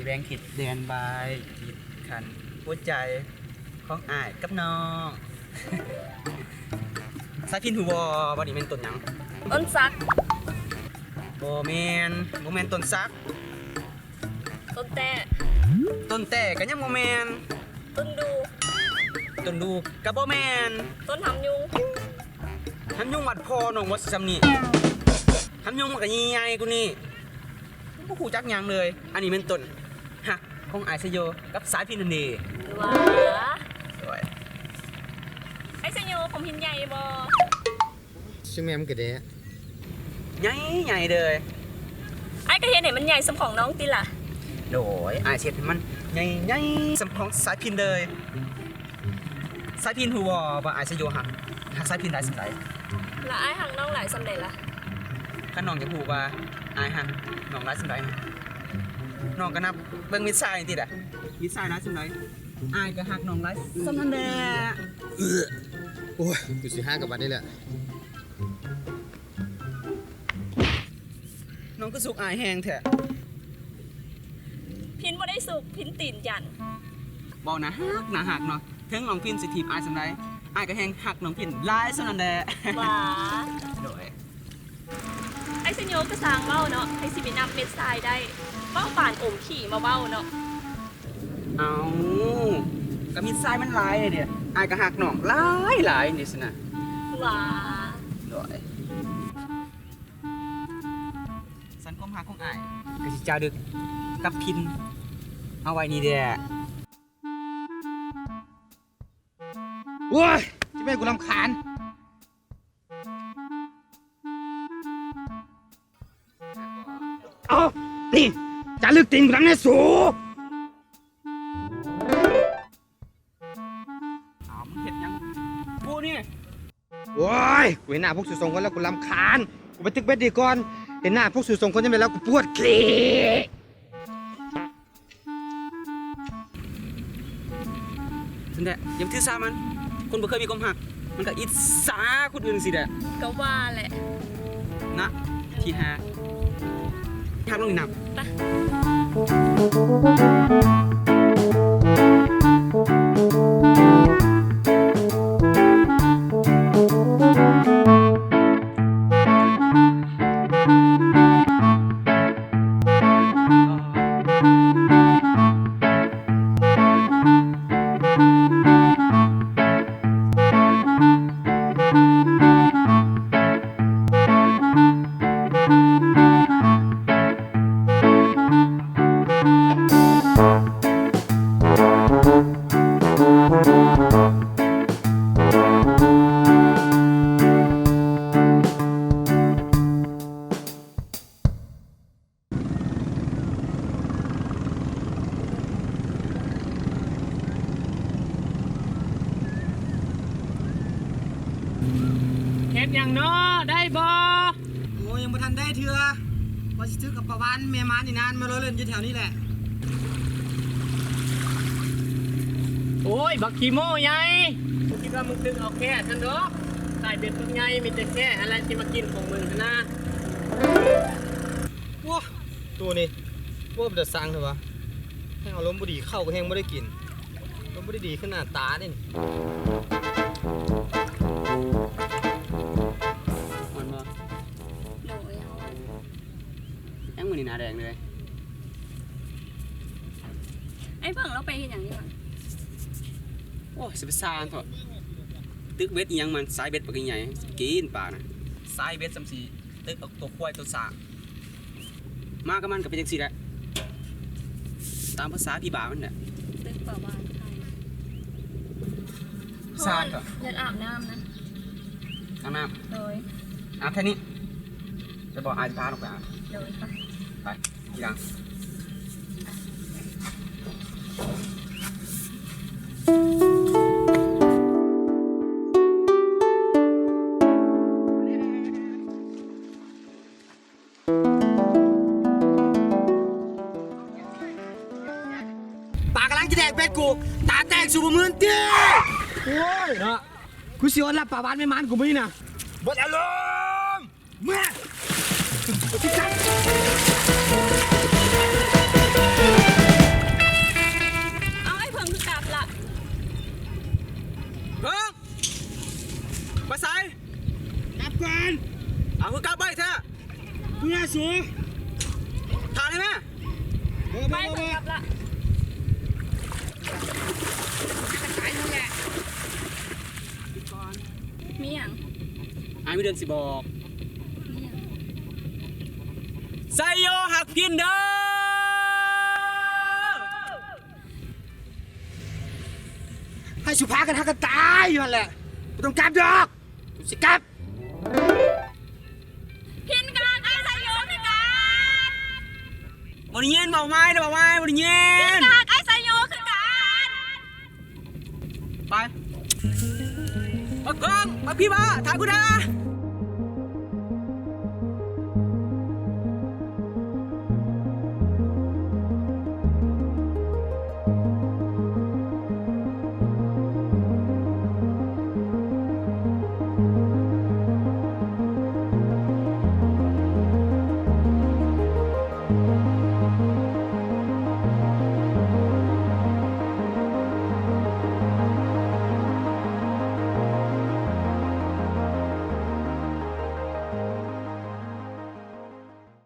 ແບ່ງເຂດແດນບາຍ ຂີດຂັ້ນຫົວໃຈຂອງອ້າຍກັບນ້ອງ. ສາຍພິນຮູ້ບໍ່ວ່ານີ້ແມ່ນຕົ້ນຫຍັງ? ຕົ້ນສັກ. ບໍ່ແມ່ນ, ບໍ່ແມ່ນຕົ້ນສັກ. ຕົ້ນແຕ້. ຕົ້ນແຕ້ກໍຍັງບໍ່ແມ່ນ. ຕົ້ນດູ່. ຕົ້ນດູ່ກໍບໍ່ແມ່ນ. ຕົ້ນຫຳຍຸງ. ຫຳຍຸງວັດພໍ່ນ້ອງວ່າຊິສ່ຳນີ້. ຫຳຍຸງມັນກໍໃຫຍ່ກວ່ານີ້. ບໍ່ຮູ້ຈັກຫຍັງເລີຍ. ອັນນີ້ແມ່ນຕົ້ນຮັກຂອງອ້າຍໄຊໂຍກັບສາຍພິນນັ້ນເດ. ວ້າ ໂດຍ. ອ້າຍໄຊໂຍ ຜົມຫີນໃຫຍ່ບໍ່? ຊື່ແມ່ມກະແດະ ໃຫຍ່ໆເລີຍ. ອ້າຍກໍເຮັດໃຫ້ມັນໃຫຍ່ສ່ຳຂອງນ້ອງຕິລະ. ໂດຍ ອ້າຍຊິເຮັດໃຫ້ມັນໃຫຍ່ໆສ່ຳຂອງສາຍພິນເລີຍ. ສາຍພິນຮູ້ບໍ່ວ່າອ້າຍໄຊໂຍຮັກ ຮັກສາຍພິນຫຼາຍສ່ຳໃດ? ລະອ້າຍຮັກນ້ອງຫຼາຍສ່ຳໃດລະ? ຄັນນ້ອງຢາກຮູ້ວ່າອ້າຍຮັກນ້ອງຫຼາຍສ່ຳໃດ, ນ້ອງກໍນັບເບິ່ງມິດຊາຍນີ້ຕິລະ. ມິດຊາຍຫຼາຍສ່ຳໃດ, ອ້າຍກໍຮັກນ້ອງຫຼາຍສ່ຳນັ້ນແຫຼະ. ໂອ້ຍ ກູຊິຫາກັບບັດນີ້ແຫຼະ. ນ້ອງຄືສຸກອ້າຍແຮງແທ້. ພິນບໍ່ໄດ້ສຸກ, ພິນຕີນຢັນ. ເວົ້າໜ້າຮັກ ໜ້າຮັກເນາະ. ເຖິງນ້ອງພິນຊິຖີບອ້າຍສ່ຳໃດ, ອ້າຍກໍແຮງຮັກນ້ອງພິນຫຼາຍສ່ຳນັ້ນແຫຼະ. ຫວາ. ໂດຍ. ອ້າຍໄຊໂຍກໍຊ່າງເວົ້າເນາະ, ໃຜຊິໄປນັບເມັດຊາຍໄດ້, ເວົ້າປານອົມຂີ້ມາເວົ້າເນາະ. ເອົ້າ ກໍມິດຊາຍມັນຫຼາຍເດ້, ອ້າຍກໍຮັກນ້ອງຫຼາຍໆນີ້ຊັ້ນນະ. ຫວາ. ໂດຍ. ສັນຄວາມຮັກຂອງອ້າຍກໍຊິຈາລຶກກັບພິນເອົາໄວ້ນີ້ແຫຼະ. ໂອ້ຍ ຊິແມ່ນກູລຳຄານ. ເອົາ ນີ້ ຈາລຶກຕີນກູນຳແດ່ສູ. ອ້າວ ມຶງເຮັດຫຍັງກູນີ້? ໂອ້ຍ ກູເຫັນໜ້າພວກສູສອງຄົນແລ້ວກູລຳຄານ. ກູໄປຕຶກເບັດດີກ່ອນ. ເຫັນໜ້າພວກສູສອງຄົນຍາມໃດແລ້ວກູປວດຂີ້. ຊັ້ນແຫຼະ ຢ່າໄປຖືສາມັນ, ຄົນບໍ່ເຄີຍມີຄວາມຮັກ ມັນກໍອິດສາຄົນອື່ນຊີ້ແຫຼະ. ກໍວ່າແຫຼະ ນະ ທີ່ຫາ ຮັກນ້ອງນີ້ນຳ. ໄປ. ເຮັດຫຍັງນໍ ໄດ້ບໍ່? ໂອ້ຍ ຍັງບໍ່ທັນໄດ້ເທື່ອ, ວ່າຊິຖືກັບປາວານແມ່ມານອີ່ນານມາລໍ້ຫຼິ້ນຢູ່ແຖວນີ້ແຫຼະ. ໂອ້ຍ ບັກຂີ້ໂມ້ໃຫຍ່, ກູຄິດວ່າມຶງຕຶກເອົາແຂ້ຊັ້ນດອກ. ສາຍເບັດບັກໃຫຍ່ ມີແຕ່ແຂ້ຫັ້ນແຫຼະທີ່ມາກິນຂອງມຶງຫັ້ນນະ. ໂອ້ ໂຕນີ້ ໂອ້ ເປັນຕາຊັງແທ້ຫວາ. ແຮງອາລົມບໍ່ດີ ເຂົ້າກໍແຮງບໍ່ໄດ້ກິນ, ອາລົມບໍ່ໄດ້ດີຄືໜ້າຕານີ້. ມ່ວນບໍ່? ໂດຍ. ຍັງມື້ນີ້ໜ້າແດງເລີຍ. ໄອ້ເບິ່ງລາວໄປເຮັດຫຍັງຢູ່ຫັ້ນ? ໂອ້ຍ ຊິໄປຊ່າງເຖາະ, ຕຶກເບັດອີ່ຫຍັງມັນ, ສາຍເບັດບັກໃຫຍ່ໆ ກິນປານະ. ສາຍເບັດສ່ຳຊິຕຶກເອົາຕົວຄວາຍຕົວຊ້າງ. ມາກັບມັນກໍເປັນຈັ່ງຊີ້ແຫຼະ, ຕາມພາສາຜີບ້າມັນແຫຼະ. ຕຶກປາວານໄທ. ຊ່າງເຖາະ. ຢາກອາບນ້ຳນະ. ອາບນ້ຳ? ໂດຍ. ອາບແຖວນີ້. ໄປບອກອ້າຍພາລົງໄປອາບ. ໂດຍ. ໄປ. ໄປ. ປາກຳລັງຈະແດກເບັດກູ, ຕາແຕກ ສູບໍ່ມື່ນຕິ? ໂອ້ຍ ເນາະ, ກູຊິອົດລັບປາວານແມ່ມານກູມື້ນີ້ນະ. ເບິດອາລົມ. ເມື່ອ ເອົາຄືກັບໄວແທ້ ເມື່ອສູ ຖ້າໄດ້ແມ ບໍ່ ບໍ່ ບໍ່ ບໍ່ ມີຫຍັງ? ອ້າຍມີເລື່ອງຊິບອກ. ມີຫຍັງ? ໄຊໂຍຮັກພິນເດີ ໃຫ້ສຸພາກັນຫາກັນຕາຍຢູ່ຫັ້ນແຫຼະ ບໍ່ຕ້ອງກັບດອກ ສຸຊິກັບ. ພິນກໍຮັກອ້າຍໄຊໂຍຄືກັນ. ບໍ່ໄດ້ຍິນ ເວົ້າໃໝ່ເດີ ເວົ້າໃໝ່ ບໍ່ໄດ້ຍິນ. ພິນກໍຮັກອ້າຍໄຊໂຍຄືກັນ. ໄປ ບັກກອງ ບັກຜີບ້າ ຖ້າກູເດີ.